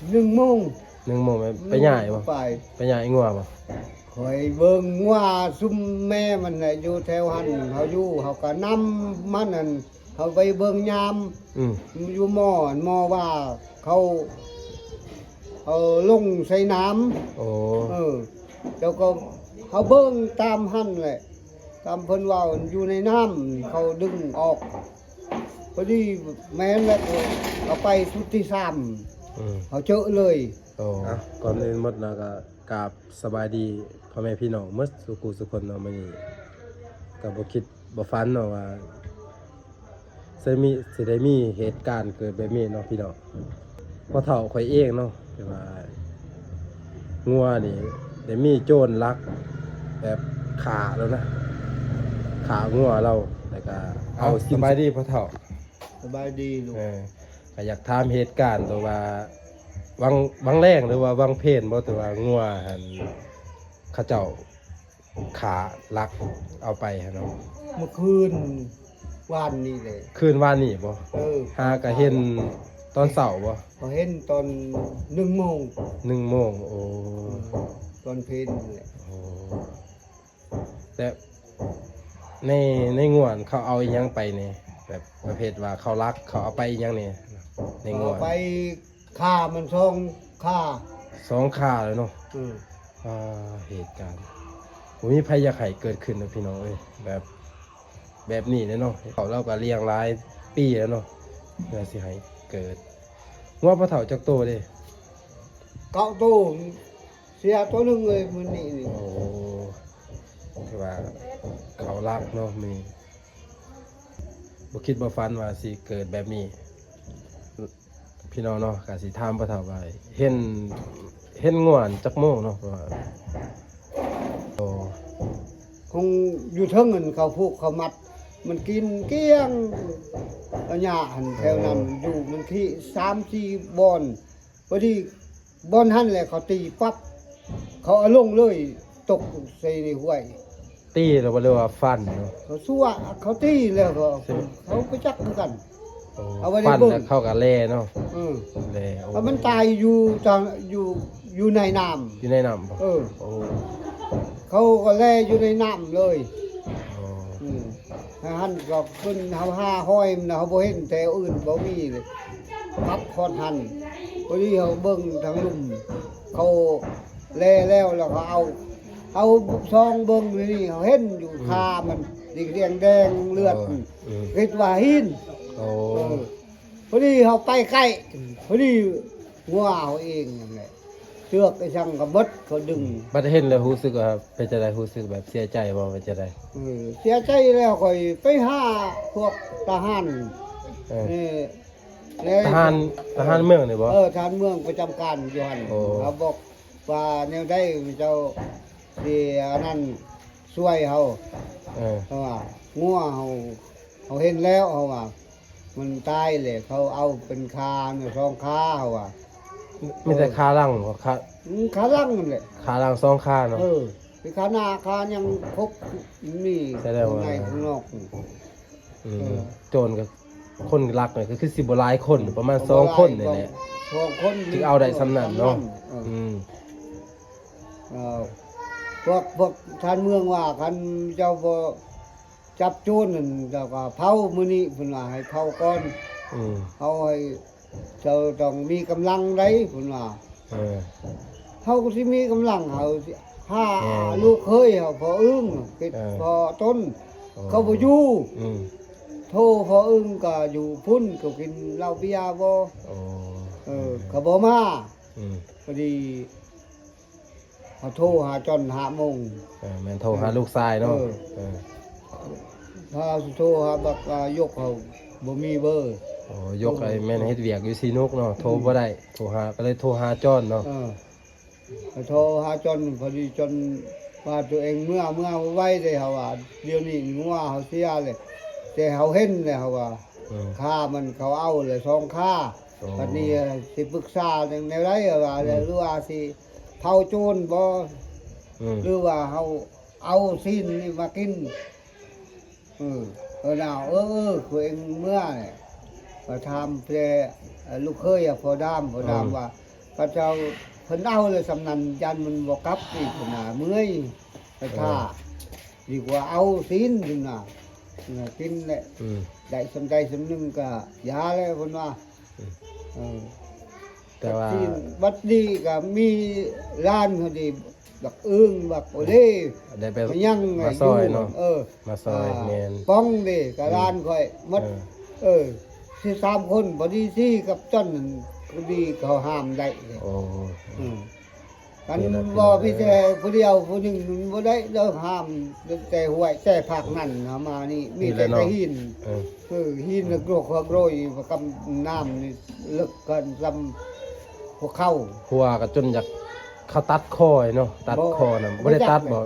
ໜຶ່ງໂມງ ໜຶ່ງໂມງ ໄປ ໄປຫຍ້າຍບໍ່? ໄປ ໄປຫຍ້າຍງົວບໍ່? ຂ້ອຍເບິ່ງງົວຊຸມແມ່ມັນແຫຼະ ຢູ່ແຖວຫັ້ນ ເຮົາຢູ່ ເຮົາກໍນຳມັນຫັ້ນ ເຮົາໄປເບິ່ງຍາມ ອືມ ຢູ່ໝໍ ໝໍວ່າເຂົາ ເອົາລົງໃສ່ນ້ຳ ໂອ້ ເອີ ແລ້ວກໍເຮົາເບິ່ງຕາມຫັ້ນແຫຼະ ຕາມເພິ່ນເວົ້າ ຢູ່ໃນນ້ຳ ເຂົາດຶງອອກ ພໍດີແມ່ນແລ້ວ ເຂົາໄປຊຸດທີສາມ ອືມ ເຮົາເຈີເລີຍ ໂອ້ ອ່ະ ກ່ອນອື່ນໝົດເນາະ ກໍກາບສະບາຍດີພໍ່ແມ່ພີ່ນ້ອງໝົດສູ່ຜູ້ສູ່ຄົນເນາະ ມື້ນີ້ກໍບໍ່ຄິດບໍ່ຝັນເນາະວ່າ ຊິມີ ຊິໄດ້ມີເຫດການເກີດແບບນີ້ເນາະພີ່ນ້ອງ. ພໍ່ເຖົ້າຂ້ອຍເອງເນາະ ທີ່ວ່າງົວນີ້ໄດ້ມີໂຈນລັກແບບຂ້າແລ້ວນະ ຂ້າງົວລາວ ແລ້ວກະເອົາ ເອົາ ສະບາຍດີພໍ່ເຖົ້າ. ສະບາຍດີລູກ. ເອີ ກະຢາກຖາມເຫດການຕົວວ່າ ວັງ ວັງແລງ ຫຼືວ່າວັງເພນບໍ່ ທີ່ວ່າງົວຫັ້ນ ເຂົາເຈົ້າ ຂ້າລັກເອົາໄປຫັ້ນເນາະ. ເມື່ອຄືນວານນີ້ແຫຼະ. ຄືນວານນີ້ບໍ່? ເອີ ຫາກະເຫັນຕອນເຊົ້າບໍ່? ເຂົາເຫັນຕອນໜຶ່ງໂມງ. ໜຶ່ງໂມງ ໂອ້ ອືມ ຕອນເພນນັ້ນແຫຼະ. ໂອ້ ແຕ່ໃນ ໃນງົວເຂົາເອົາອີ່ຫຍັງໄປແດ່? ແບບປະເພດວ່າເຂົາລັກ ເຂົາເອົາໄປອີ່ຫຍັງແດ່ໃນງົວ? ເອົາໄປ ຂ້າມັນສອງຂ້າ ສອງຂ້າແລ້ວເນາະ. ອືມ ອ່າ ເຫດການບໍ່ມີໃຜຢາກໃຫ້ເກີດຂຶ້ນເນາະພີ່ນ້ອງເອີຍ ແບບ ແບບນີ້ແຫຼະເນາະ. ເຮົາ ເຮົາກໍລ້ຽງຫຼາຍປີແລ້ວເນາະ ເພື່ອຊິໃຫ້ເກີດ. ງົວພໍ່ເຖົ້າຈັກໂຕເດ? ເກົ້າໂຕ ເສຍໂຕໜຶ່ງເລີຍມື້ນີ້ນີ້. ໂອ້ ຄືວ່າເຂົາລັກເນາະ ມີ ບໍ່ຄິດບໍ່ຝັນວ່າຊິເກີດແບບນີ້. ພີ່ນ້ອງເນາະ ກະຊິຖາມພໍ່ເຖົ້າວ່າ ເຫັນ ເຫັນງົວຈັກໂມງເນາະ ເພາະວ່າ ໂອ້ ຄົງຢູ່ເທິງຫັ້ນ ເຂົາຜູກເຂົາມັດ ມັນກິນກ້ຽງ ເອົາຫຍ້າຫັ້ນ ແຖວນັ້ນ ໂອ້ ຢູ່ມັນຂີ້ສາມສີ່ບ່ອນ ພໍດີບ່ອນຫັ້ນແຫຼະ ເຂົາຕີປັບ ເຂົາເອົາລົງເລີຍ ຕົກໃສ່ໃນຫ້ວຍ. ຕີແລ້ວບໍ່ ຫຼືວ່າຟັນເນາະ? ເຂົາຊົ່ວ ເຂົາຕີແລ້ວກໍ ເຂົາໄປຈັກຄືກັນ. ໂອ້ ເອົາໄວ້ໃນ ຟັນເບິ່ງ ແລ້ວເຂົາກໍແລ່ເນາະ. ເອີ ແລ່. ໂອ້ ເອົາ ມັນຕາຍຢູ່ຕາມ ຢູ່ ຢູ່ໃນນ້ຳ. ຢູ່ໃນນ້ຳບໍ່? ເອີ ໂອ້ ເຂົາກໍແລ່ຢູ່ໃນນ້ຳເລີຍ. ອໍ ອືມ ຫັ້ນກໍເພິ່ນ ເຮົາຫາຫ້ອຍມັນ ເຮົາບໍ່ເຫັນ ແຖວອື່ນບໍ່ມີເລີຍ ປັບຮອດຫັ້ນ. ພໍດີເຮົາເບິ່ງທາງລຸ່ມ ເຂົາແລ່ແລ້ວ ແລ້ວກໍເອົາ ເອົາຊອງເບິ່ງນີ້ ເຮົາເຫັນຢູ່ ອືມ ຂາມັນແດງໆ ເລືອດ. ໂອ້ ອືມ ຄິດວ່າຫີນ. ໂອ້ ເອີ ພໍດີເຮົາໄປໃກ້ ອືມ ພໍດີງົວເຮົາເອງນັ້ນແຫຼະ ເຊືອກອີ່ຫຍັງກໍໝົດ ເຂົາດຶງ. ບັດເຫັນແລ້ວຮູ້ສຶກວ່າເປັນຈັ່ງໃດ? ຮູ້ສຶກແບບເສຍໃຈບໍ່? ເປັນຈັ່ງໃດ? ເອີ ເສຍໃຈແລ້ວ ຂ້ອຍໄປຫາພວກທະຫານ ເອີ ເອີ ແລ້ວ ທະຫານ ທະຫານເມືອງນີ້ບໍ່? ເອີ ທະຫານເມືອງປະຈຳການຢູ່ຫັ້ນ. ໂອ້ ເຂົາບອກວ່າແນວໃດເຈົ້າຊິອັນນັ້ນ ຊ່ວຍເຮົາ. ເອີ ເພາະວ່າງົວເຮົາ ເຮົາເຫັນແລ້ວ ເຮົາວ່າ ມັນຕາຍແຫຼະ ເຂົາເອົາເປັນຄາ ສອງຄາ ເຮົາວ່າ. ມີແຕ່ຄາຫຼັງບໍ່? ຄາ ອືມ ຄາຫຼັງນັ້ນແຫຼະ ຄາຫຼັງສອງຄາເນາະ. ເອີ ມີຄາໜ້າ ຄາຫຍັງຄົບ ມີ ແສດງວ່າ ຂ້າງໃນຂ້າງນອກ. ອືມ ເອີ ໂຈນກໍ ຄົນລັກນີ້ກໍຄືຊິບໍ່ຫຼາຍຄົນ ປະມານສອງຄົນນີ້ແຫຼະ ສອງຄົນ ຈຶ່ງເອົາໄດ້ສ່ຳນັ້ນເນາະ. ເອີ ອືມ ເອີ ພວກ ພວກທ່ານເມືອງວ່າ ຄັນເຈົ້າບໍ່ຈັບໂຈນນັ້ນ ເຈົ້າກໍເຜົາມື້ນີ້ ເພິ່ນວ່າໃຫ້ເຜົາກ່ອນ. ອືມ ເຮົາໃຫ້ ເຈົ້າຕ້ອງມີກຳລັງໃດ ເພິ່ນວ່າ. ເອີ ເຮົາກໍຊິມີກຳລັງ ເຮົາຊິຫາ ແມ່ນ ລູກເຂີຍເຮົາ ພໍ່ອຶ້ງ ເປັນ ເອີ ພໍ່ຕົນ. ໂອ້ ເຂົາບໍ່ຢູ່. ອືມ ໂທພໍ່ອຶ້ງກໍຢູ່ພຸ້ນ ເຂົາກິນເຫຼົ້າເບຍບໍ່. ໂອ້ ເອີ ເຂົາບໍ່ມາ. ອືມ ພໍດີ ເຮົາໂທຫາຈອນຫ້າໂມງ. ເອີ ແມ່ນໂທຫາລູກຊາຍເນາະ. ເອີ ເອີ ຖ້າຊິໂທຫາບັກ ອ່າ ຍົກ ເຮົາບໍ່ມີເບີ. ໂອ້ ຍົກ ໂອ້ ແມ່ນເຮັດວຽກຢູ່ຊີນຸກເນາະ ໂທ ອືມ ບໍ່ໄດ້ ໂທຫາ ກໍເລີຍໂທຫາຈອນເນາະ. ເອີ ໂທຫາຈອນ ພໍດີຈອນວ່າຕົວເອງເມືອ ເມືອໄວເດ້ ເຮົາວ່າ ດຽວນີ້ງົວເຮົາເສຍເລີຍ ແຕ່ເຮົາເຫັນແລ້ວ ເຮົາວ່າ. ອືມ ຄາມັນເຂົາເອົາແລ້ວສອງຄາ. ໂອ້ ບັດນີ້ຊິປຶກສາຈັ່ງແນວໃດວ່າ ອືມ ຫຼືວ່າຊິເຜົາໂຈນບໍ່? ອືມ ຫຼືວ່າເຮົາເອົາຊີ້ນນີ້ມາກິນ? ເອີ ເອີນາວ ເອີ ເອີ ຄືເອງເມືອແຫຼະ ກໍຖາມແຕ່ ເອີ ລູກເຂີຍ ພໍ່ດາມ ພໍ່ດາມ ອືມ ວ່າ ໄປ ເຂົາເຈົ້າເພິ່ນເອົາແລ້ວສ່ຳນັ້ນ ຢ້ານມັນບໍ່ກັບອີກຫັ້ນນະ ເມື່ອຍໄປຖ້າ ເອີ ດີກວ່າເອົາຊີ້ນຫັ້ນນະ ກິນແຫຼະ ອືມ ໄດ້ສ່ຳໃດສ່ຳໜຶ່ງກໍຢ່າແລ້ວເພິ່ນວ່າ ອືມ ເອີ ແຕ່ວ່າ ກັບຊີ້ນ ບັດນີ້ກໍມີຫຼານເຂົາດີ ບັກອຶ່ງ ບັກໂອເລ ໄດ້ໄປ ມາຍັງ ມາຊ່ອຍເນາະ ຢູ່ ເອີ ມາຊ່ອຍ ອ່າ ແມ່ນ ປ້ອງເດ້ ກະ ອືມ ຫຼານຂ້ອຍໝົດ ເອີ ເອີ ສິບສາມຄົນ ພໍດີຊີ້ກັບຈ້ອນນັ້ນ ພໍດີເຂົາຫ້າມໄດ້ເດ້ ໂອ້ ອືມ ອັນ ນີ້ລະ ບໍ່ມີແຕ່ຜູ້ດຽວຜູ້ໜຶ່ງ ມັນບໍ່ໄດ້ ລາວຫ້າມແຕ່ຫ້ວຍ ແຕ່ພາກນັ້ນເຮົາມານີ້ ມີແຕ່ ນີ້ແຫຼະເນາະ ແຕ່ຫີນ ເອີ ເອີ ຫີນ ອືມ ໂກກໂກຍ ກຳນ້ຳນີ້ເລິກກັນສ່ຳຫົວເຂົ່າ ຫົວກໍຈົນຢາກ ເຂົາຕັດຄໍເນາະ ຕັດຄໍນຳ ບໍ່ ບໍ່ໄດ້ຕັດບໍ່?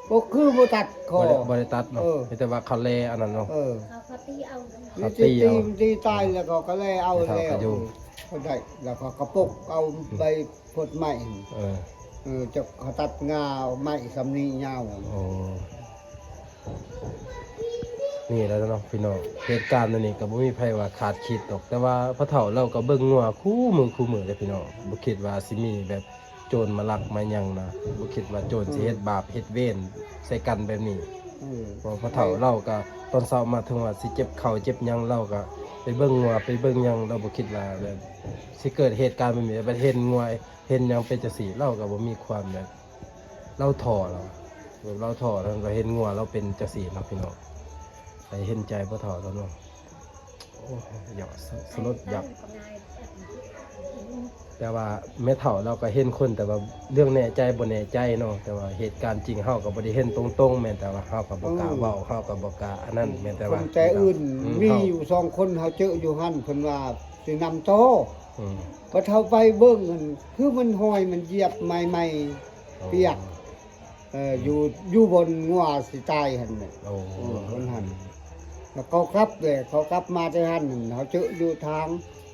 ບໍ່ ຄືບໍ່ຕັດຄໍ ບໍ່ໄດ້ ບໍ່ໄດ້ຕັດເນາະ ເອີ ມີແຕ່ວ່າເຂົາແລ່ອັນນັ້ນເນາະ ເອີ ເຂົາຕີເອົາ ເຂົາຕີເອົາ ຕີຕາຍແລ້ວເຂົາກໍແລ່ເອົາແລ້ວ ເຂົາກໍຢູ່ ເອີ ເຂົາໄດ້ ແລ້ວເຂົາກໍປົກເອົາ ອືມ ໃບ ໂພດໄມ້ ເອີ ເອີ ເຈົ້າ ເຂົາຕັດງ່າໄມ້ສ່ຳນີ້ຍາວ ໂອ້ ນີ້ແຫຼະເນາະພີ່ນ້ອງ ເຫດການອັນນີ້ກໍບໍ່ມີໃຜວ່າຄາດຄິດດອກ ແຕ່ວ່າພໍ່ເຖົ້າລາວກໍເບິ່ງງົວຄູ່ມື້ຄູ່ມື້ເດ້ພີ່ນ້ອງ ບໍ່ຄິດວ່າຊິມີແບບໂຈນມາລັກມາຫຍັງນະ ບໍ່ຄິດວ່າໂຈນຊິເຮັດ ອືມ ບາບເຮັດເວນໃສ່ກັນແບບນີ້ ເອີ ເພາະພໍ່ເຖົ້າລາວກໍຕອນເຊົ້າມາ ເຖິງວ່າຊິເຈັບເຂົ່າເຈັບຫຍັງ ລາວກໍໄປເບິ່ງງົວໄປເບິ່ງຫຍັງ ລາວບໍ່ຄິດວ່າແບບ ຊິເກີດເຫດການແບບນີ້ ແບບເຫັນງົວເຫັນຫຍັງເປັນຈັ່ງຊີ້ ລາວກໍບໍ່ມີຄວາມແບບ ລາວທໍ້ ລາວ ແບບລາວທໍ້ ລາວກໍເຫັນງົວລາວເປັນຈັ່ງຊີ້ເນາະພີ່ນ້ອງ ໃຫ້ເຫັນໃຈພໍ່ເຖົ້າລາວເນາະ ໂອ້ຍ ຢາກສະ ສະຫຼົດຢາກ ແຕ່ວ່າແມ່ເຖົ້າລາວກໍເຫັນຄົນ ແຕ່ວ່າເລື່ອງແນ່ໃຈບໍ່ແນ່ໃຈເນາະ ແຕ່ວ່າເຫດການຈິງເຮົາກໍບໍ່ໄດ້ເຫັນຕົງໆ ແມ່ນແຕ່ວ່າເຮົາກໍບໍ່ກ້າເວົ້າ ເອີ ເຮົາກໍບໍ່ກ້າອັນນັ້ນ ອືມ ແມ່ນແຕ່ວ່າ ຄົນແຕ່ອື່ນ ອືມ ມີຢູ່ສອງຄົນ ເຮົາເຈີຢູ່ຫັ້ນ ເພິ່ນວ່າ ຊິນຳຕໍ່ ອືມ ບັດເຮົາໄປເບິ່ງຫັ້ນ ຄືມັນຮອຍມັນຢຽບໄມ້ ໄມ້ປຽກ ໂອ້ ເອີ ອືມ ຢູ່ ຢູ່ບ່ອນງົວຊິຕາຍຫັ້ນແຫຼະ ໂອ້ ເອີ ບ່ອນຫັ້ນ ແລ້ວເຂົາກັບເດ້ ເຂົາກັບມາແຕ່ຫັ້ນ ເຮົາເຈີຢູ່ທາງ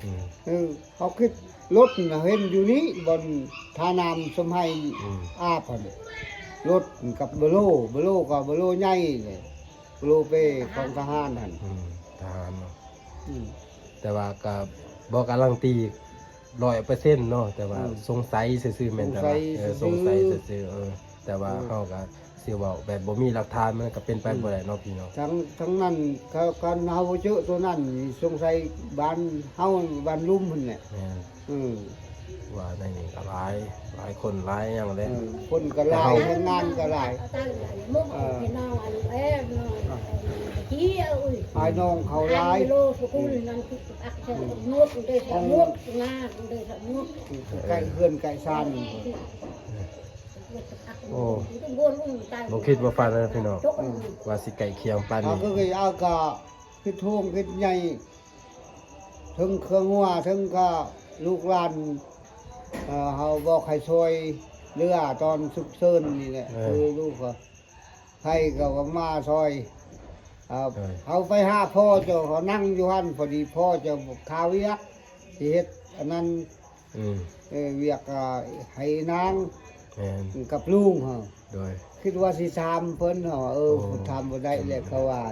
ອືມ ເອີ ເຮົາຄິດລົດນະ ເຫັນຢູ່ນີ້ ບ່ອນທ່ານ້ຳສົມໄຮ ອືມ ອາບຫັ້ນ ລົດກັບໂບໂລ ໂບໂລກໍໂບໂລໃຫຍ່ເດ້ ໂລເປຂອງທະຫານຫັ້ນ ອືມ ທະຫານເນາະ ອືມ ແຕ່ວ່າກໍບໍ່ກາລັນຕີຮ້ອຍເປີເຊັນເນາະ ແຕ່ວ່າ ອືມ ສົງໄສຊື່ໆ ແມ່ນແຕ່ວ່າ ສົງໄສ ເອີ ສົງໄສຊື່ໆ ເອີ ແຕ່ວ່າ ອືມ ເຮົາກໍຊິເວົ້າແບບບໍ່ມີຫຼັກຖານ ມັນກໍເປັນໄປ ອືມ ບໍ່ໄດ້ເນາະພີ່ນ້ອງ ທັງ ທັງນັ້ນ ຄັນເຮົາບໍ່ເຈີໂຕນັ້ນ ສົງໄສບ້ານເຮົາ ບ້ານລຸ່ມຫັ້ນແຫຼະ ແມ່ນ ອືມ ວ່າໃນນີ້ກໍຫຼາຍ ຫຼາຍຄົນຫຼາຍຫຍັງແຫຼະ ເອີ ຄົນກໍຫຼາຍ ແຮງງານກໍຫຼາຍ ເອີ ອ້າຍນ້ອງເຂົາຫຼາຍ ໃກ້ເຮືອນໃກ້ຊານ ໂອ້ ບໍ່ຄິດບໍ່ຝັນເລີຍພີ່ນ້ອງ ອືມ ວ່າຊິໃກ້ຄຽງປານນີ້ ເອົາກໍຄືເອົາກໍຄິດໂຮງຄິດໃຫຍ່ ເຖິງເຄື່ອງຫົວ ເຖິງກໍລູກຫຼານ ເອີ ເຮົາບອກໃຫ້ຊ່ວຍເຫຼືອຕອນສຸກເສີນນີ້ແຫຼະ ເອີ ຄືລູກກໍ ໃຜກໍວ່າມາຊ່ອຍ ເອີ ເອີ ເຮົາໄປຫາພໍ່ເຈົ້າ ເຂົານັ່ງຢູ່ຫັ້ນ ພໍດີພໍ່ເຈົ້າຄາວຽກ ຊິເຮັດອັນນັ້ນ ອືມ ເອີ ວຽກ ອ່າ ໃຫ້ນາງ ແມ່ນ ກັບລຸງເຮົາ ໂດຍ ຄິດວ່າຊິຖາມເພິ່ນເນາະ ເອີ ໂອ້ ຖາມບໍ່ໄດ້ແລ້ວ ເຂົາວ່າ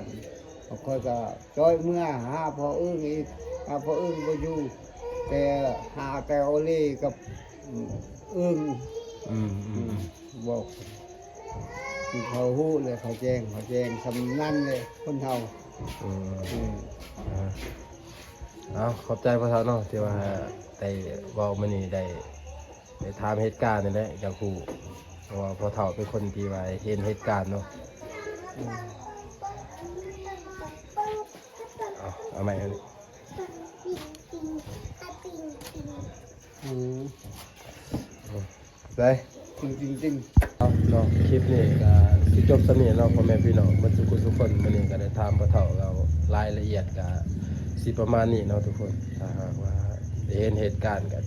ຂ້ອຍກໍຈ້ອຍເມືອຫາພໍ່ອຶ້ງອີກ ຫາພໍ່ອຶ້ງບໍ່ຢູ່ ແຕ່ຫາແຕ່ໂອເລກັບອຶ້ງ ອືມ ອືມ ອືມ ບອກ ເຂົາຮູ້ແລ້ວ ເຂົາແຈ້ງ ເຂົາແຈ້ງສ່ຳນັ້ນແຫຼະ ຄົນເຮົາ ອືມ ອືມ ອ່າ ເອົາ ຂອບໃຈພໍ່ເຖົ້າເນາະ ທີ່ວ່າໄດ້ເວົ້າມື້ນີ້ ໄດ້ ໄດ້ຖາມເຫດການນີ້ແຫຼະ ຢາກຮູ້ ເພາະວ່າພໍ່ເຖົ້າເປັນຄົນທີ່ວ່າເຫັນເຫດການເນາະ ອືມ ເອົາ ເອົາໃໝ່ ອືມ ໄດ້ ເອົາເນາະ ຄລິບນີ້ກໍຊິຈົບສ່ຳນີ້ເນາະ ພໍ່ແມ່ພີ່ນ້ອງເບິດສູ່ຄົນສູ່ຄົນ ມື້ນີ້ກໍໄດ້ຖາມພໍ່ເຖົ້າລາວ ລາຍລະອຽດກໍຊິປະມານນີ້ເນາະທຸກຄົນ ຖ້າຫາກວ່າໄດ້ເຫັນເຫດການກໍ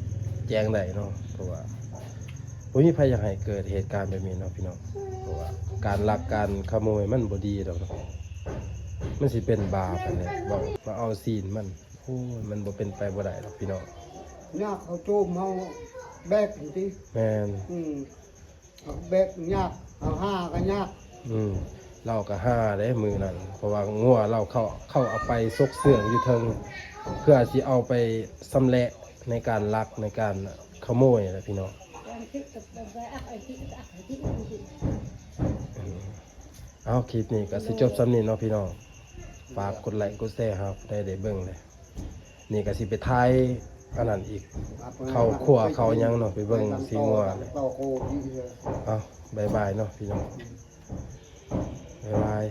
ແຈ້ງໄດ້ເນາະ ເພາະວ່າບໍ່ມີໃຜຢາກໃຫ້ເກີດເຫດການແບບນີ້ເນາະພີ່ນ້ອງ ເພາະວ່າການລັກການຂະໂມຍມັນບໍ່ດີດອກເນາະ ມັນຊິເປັນບາບຫັ້ນແຫຼະ ເວົ້າມາເອົາຊີ້ນມັນ ໂອ້ຍ ມັນບໍ່ເປັນໄປບໍ່ໄດ້ດອກພີ່ນ້ອງ ຍາກເຂົາໂຈມເຮົາແບກຫັ້ນຕິ ແມ່ນ ອືມ ເຮົາແບກຍາກ ເຮົາຫາກໍຍາກ ອືມ ລາວກໍຫາເດ້ມື້ນັ້ນ ເພາະວ່າງົວລາວເຂົາ ເຂົາເອົາໄປສົກເຊື່ອງຢູ່ເທິງ ເພື່ອຊິເອົາໄປຊຳແຫຼະໃນການລັກ ໃນການ ຂະໂມຍແຫຼະພີ່ນ້ອງ. ເອົາ ຄລິບນີ້ກໍຊິຈົບສ່ຳນີ້ເນາະພີ່ນ້ອງ. ຝາກກົດໄລກົດແຊໃຫ້ເຮົາໄດ້ ໄດ້ເບິ່ງເດ້. ນີ້ກໍຊິໄປຖ່າຍອັນນັ້ນອີກ ເຂົ້າຄົວເຂົ້າຫຍັງເນາະ ໄປເບິ່ງສີງົວ. ເອົາ ບາຍບາຍເນາະພີ່ນ້ອງ ບາຍບາຍ.